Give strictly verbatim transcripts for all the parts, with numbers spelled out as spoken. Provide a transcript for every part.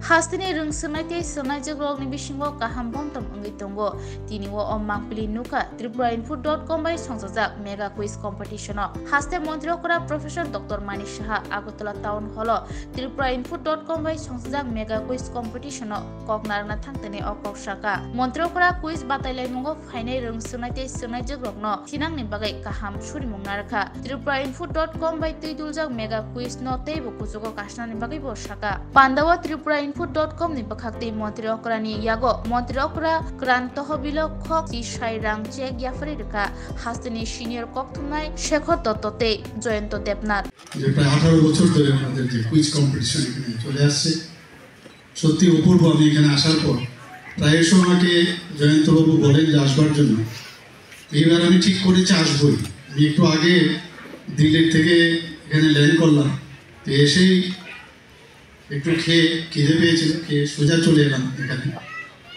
Hasteni rwngswngnai tei swrwngnaijwkrokni bisingo kaham bomtom wngwi tongo. Tini o mangpili nukha Tripura Info dot com bai songchajak Mega Quiz Competition-o. Haste Montri Okra Professor Doctor Manik Saha Agartala Town Hall-o Tripura Info dot com bai songchajak Mega Quiz Competition-o kok narwkna thangtani o kok saka. Montri Okra quiz batailaimungo phainai rwngswngnai tei swrwngnaijwkrokno thinangni bagwi kaham surimung narwkha. Tripura Info dot com bai twi duljak Mega Quiz no teibo kuchugo kasnani bagwi bo saka. Pandao Tripura Info dot com ni bwkhaktwi Montri Okrani yago Montri Okra kwran tohobilo khok tisai rang cheque yapharwi rwkha hasteni senior kokthumnai Shekhar Dotto tei Jayanta Debnath. যে প্রায় আঠারো বছর ধরে আমাদের যে quiz competition এখানে চলে আসছে, সত্যি অপূর্ব। আমি এখানে আসার পর প্রায়শ আমাকে জয়ন্তবাবু বলেন যে আসবার জন্য। এইবার আমি ঠিক করেছি আসবই। আমি একটু আগে দিল্লির থেকে এখানে ল্যান্ড করলাম, তো এসেই একটু খেয়ে, খিদে পেয়েছিল, খেয়ে সোজা চলে এলাম এখানে।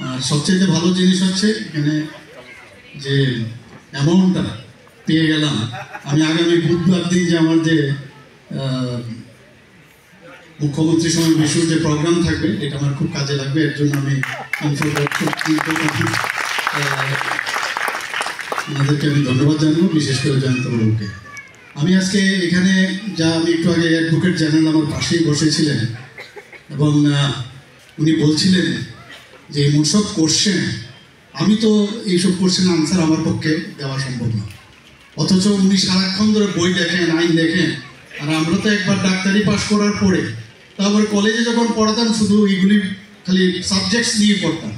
আর সবচেয়ে ভালো জিনিস হচ্ছে এখানে যে অ্যামাউন্টটা পেয়ে গেলাম। আমি আগামী বুধবার দিন যে আমার যে আহ, মুখ্যমন্ত্রী সমাবেশের যে প্রোগ্রাম থাকবে, এটা আমার খুব কাজে লাগবে। এর জন্য আমি ইনফো ডট কম, আহ, ওনাদেরকে আমি ধন্যবাদ জানাবো, বিশেষ করে জয়ন্ত বাবুকে। আমি আজকে এখানে যা, আমি একটু আগে অ্যাডভোকেট জেনারেল আমার পাশেই বসেছিলেন এবং আহ, উনি বলছিলেন যে এই মোস্ট অফ কোশ্চেন, আমি তো এইসব কোশ্চেন আনসার আমার পক্ষে দেওয়া সম্ভব না, অথচ উনি সারাক্ষণ ধরে বই দেখেন, আইন দেখেন। আর আমরা তো একবার ডাক্তারি পাশ করার পরে তারপরে কলেজে যখন পড়াতাম শুধু এইগুলি খালি সাবজেক্টস নিয়ে পড়তাম,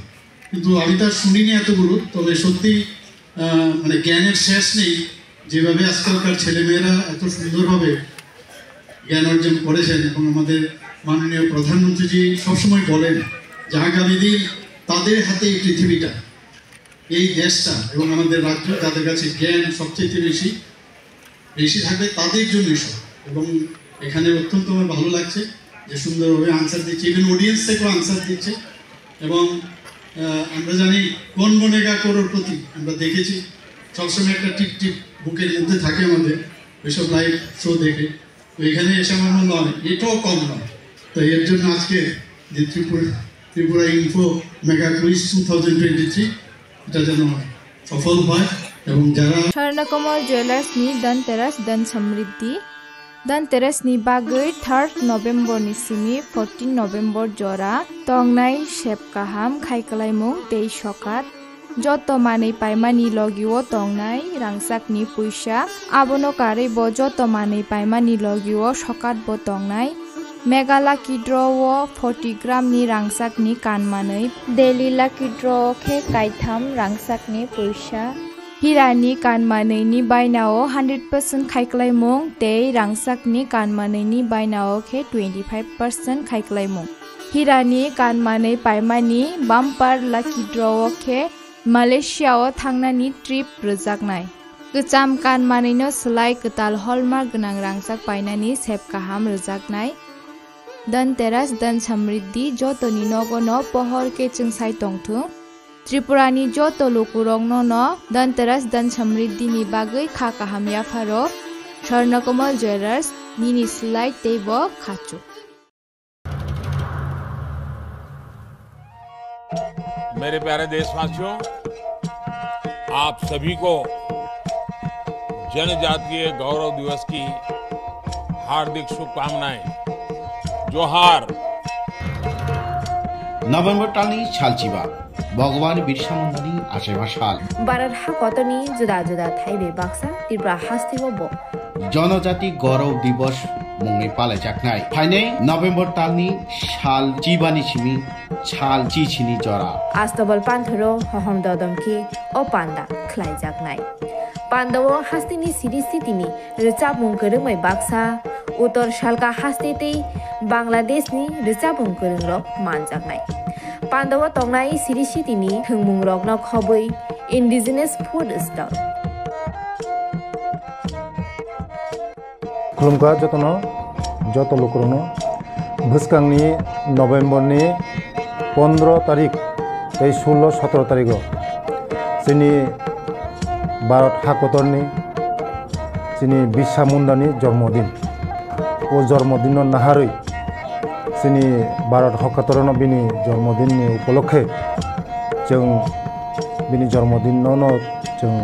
কিন্তু আমি তো আর শুনিনি এতগুলো। তবে সত্যি আহ, মানে জ্ঞানের শেষ নেই। যেভাবে আজকালকার ছেলেমেয়েরা এত সুন্দরভাবে জ্ঞান অর্জন করেছেন এবং আমাদের মাননীয় প্রধানমন্ত্রীজি সবসময় বলেন যে আগামী দিন তাদের হাতে এই পৃথিবীটা, এই দেশটা এবং আমাদের রাজ্য, যাদের কাছে জ্ঞান সবচেয়ে বেশি বেশি থাকবে, তাদের জন্য সব। এবং এখানে অত্যন্ত আমার ভালো লাগছে যে সুন্দরভাবে আনসার দিচ্ছে, ইভেন অডিয়েন্স থেকেও আনসার দিচ্ছে। এবং আহ, আমরা জানি কোন বনেগা করোড়পতি, আমরা দেখেছি সবসময় একটা টিপ টিপ বুকের মধ্যে থাকে আমাদের ওইসব লাইভ শো দেখে। তো এখানে এসে আমার মনে হয় এটাও কম নয়। তো এর জন্য আজকে যে Tripura, Tripura info mega quiz two thousand twenty three, এটা যেন সফল হয় এবং যারা Swarnakamal jewellers ni Dhanteras Dhan Samriddhi. Dhanteras ni bagwi third November ni simi fourteen November jora tongnai sep kaham khai kwlaimung tei sokat. Joto manwi paimani logio tongnai rangchakni puisa, abono karwi bo joto manwi paimani logio sokat bo tongnai. Mega Lucky Draw o forty gram ni rangchakni kanmanwi, Daily Lucky Draw o khe kaitham rangchakni puisa. Hirani kanmanwini bainao hundred percent khaiklaimung tei rangchakni kanmanwini bainao khe twenty five percent khaiklaimung. Hirani kanmanwi paimani bumper lucky draw o khe Malaysia o thangnani trip rwjaknai. Kwcham kanmanwino swlai kwtal hallmark gwnang rangchak painani sep kaham rwjaknai. Dhanteras Dhan Samriddhi jotoni nogono pohor khe chwngsai tongthung. Tripurani joto lukurokno no Dhanteras Dhan Samriddhi ni bagwi kha kaham yapharo Swarnakomal Jewellers nini slide tei bo khachuk. मेरे प्यारे देशवासियों, आप सभी को जनजातीय गौरव दिवस की हार्दिक शुभकामनाएं। जोहार। November talni salchiba, Bhagwan Birsa Mundani achaima sal. Bharat hakotorni juda juda thai bai baksa Tripura hasteo bo Janajati Gaurav Divas mungwi palaijaknai. Phainai November talni sal chibani simi sal chichini jora. Astobal panthoro hohom dodom khe o panda khlaijaknai. Pandao hasteni siri sitini rwchapmung kwrwngbai baksa, Uttor Salka haste tei Bangladeshni rwchapmung kwrwngrok manjaknai. Pandao tongnai siri sitini thwngmungrokno khobwi indigenous food stall. Khulumkha jotono, joto lukurokno. Bwskangni November ni pondro tarik tei sullo sotro tarigo chini Bharat hakotorni chini Birsa Mundani jormodin. O jormodinno naharwi Chini Bharat Hokkatorono bini jormodinni upolokhe chwng bini jormodinno no chwng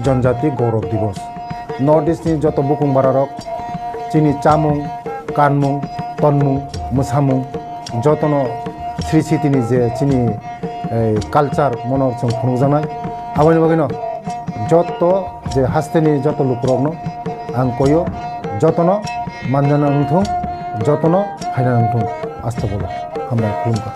Janjati Gaurav Divas. North East ni joto bukung bararok chini chamung, kanmung, tonmung, mwsamung jotono Sri Sitini je chini, eh, culture mono chwng phunukjaknai. Aboni bagwino joto je hasteni joto lukurokno ang koyo, jotono manjana wngthung, jotono phaina wngthung, astagfirullah, hambai khulumkha.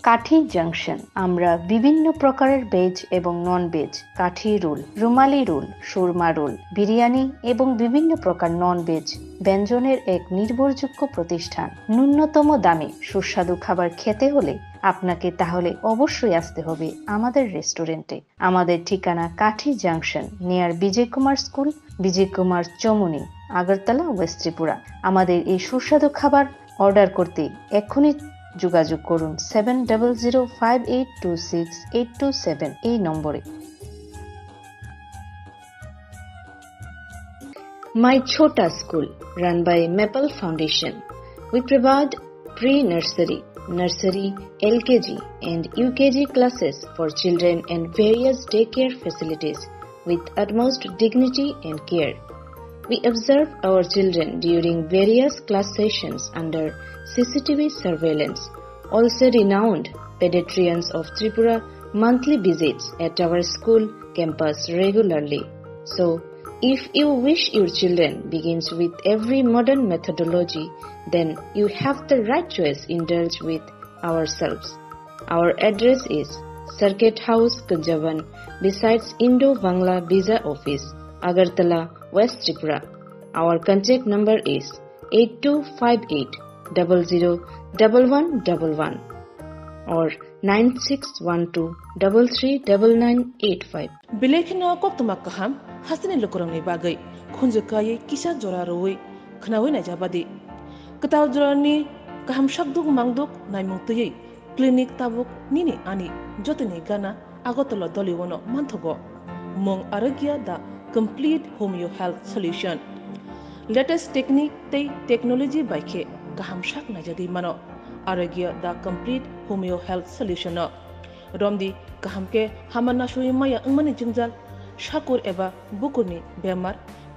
কাঠি জাংশন, আমরা বিভিন্ন প্রকারের ভেজ এবং non veg, কাঠি রোল, রুমালি রোল, সুরমা রোল, বিরিয়ানি এবং বিভিন্ন প্রকার non veg ব্যঞ্জনের এক নির্ভরযোগ্য প্রতিষ্ঠান। ন্যূনতম দামে সুস্বাদু খাবার খেতে হলে আপনাকে তাহলে অবশ্যই আসতে হবে আমাদের রেস্টুরেন্টে। আমাদের ঠিকানা কাঠি জাংশন, নিয়ার বিজয় কুমার স্কুল, বিজয় কুমার চমুনি, আগরতলা, ওয়েস্ট ত্রিপুরা। আমাদের এই সুস্বাদু খাবার অর্ডার করতে এখনই যোগাযোগ করুন seven double zero five eight two six eight two seven এই নম্বরে। My Chhota School, run by Maple Foundation. We provide pre-nursery, nursery, L K G and U K G classes for children and various daycare facilities with utmost dignity and care. We observe our children during various class sessions under C C T V surveillance. Also renowned pediatricians of Tripura monthly visits at our school campus regularly. So, if you wish your children begins with every modern methodology, then you have the right choice. Indulge with ourselves. Our address is Circuit House, Kunjaban, besides Indo-Bangla Visa Office, Agartala, West Tripura. Our contact number is eight two five eight double zero double one double one or nine six one two double three double nine eight five. Belai kheno koktwma kaham hasteni lukurokni bagwi khunju kaiwi kisa jora rwui khnaui naijabadi. Kwtal jorani kaham sakduk mangduk naimung twiwi clinic tabuk nini ani jotoni gana Agartala Doliwono manthogo. Mung Arogya the Complete Homeo Health Solution. Latest technique tei technology bai khe kaham sak naijagwi mano Arogya the Complete Homeo Health Solution no. Romdi kaham khe hama nasui maya wngmani jwngjal, sakur eba bukurni bemar,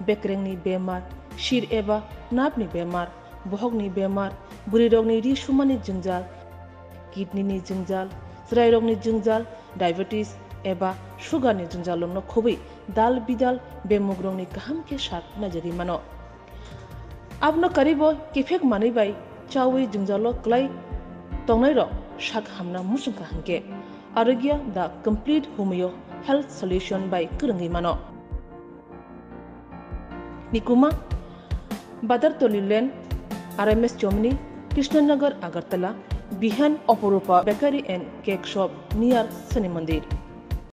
bekrengni bemar, sir eba napni bemar, bohokni bemar, bwrwirokni ri sumani jwngjal, kidney ni jwngjal, chwrairokni jwngjal, diabetes eba sugar ni jwngjal rokno khobwi dal bidal bemugrokni kaham khe sak naijagwi mano. Abono karibo kiphek manwi bai chawi jwngjalo kwlai tongnairok sak hamna muchungkha hwnkhe Arogya the Complete Homeo Health Solution bai kwrwngwi mano. Nikuma, Badartoli Lane, R M S Chomni, Krishnanagar, Agartala, Bihan, Oporupa Bakery and Cake Shop near Shani Mandir.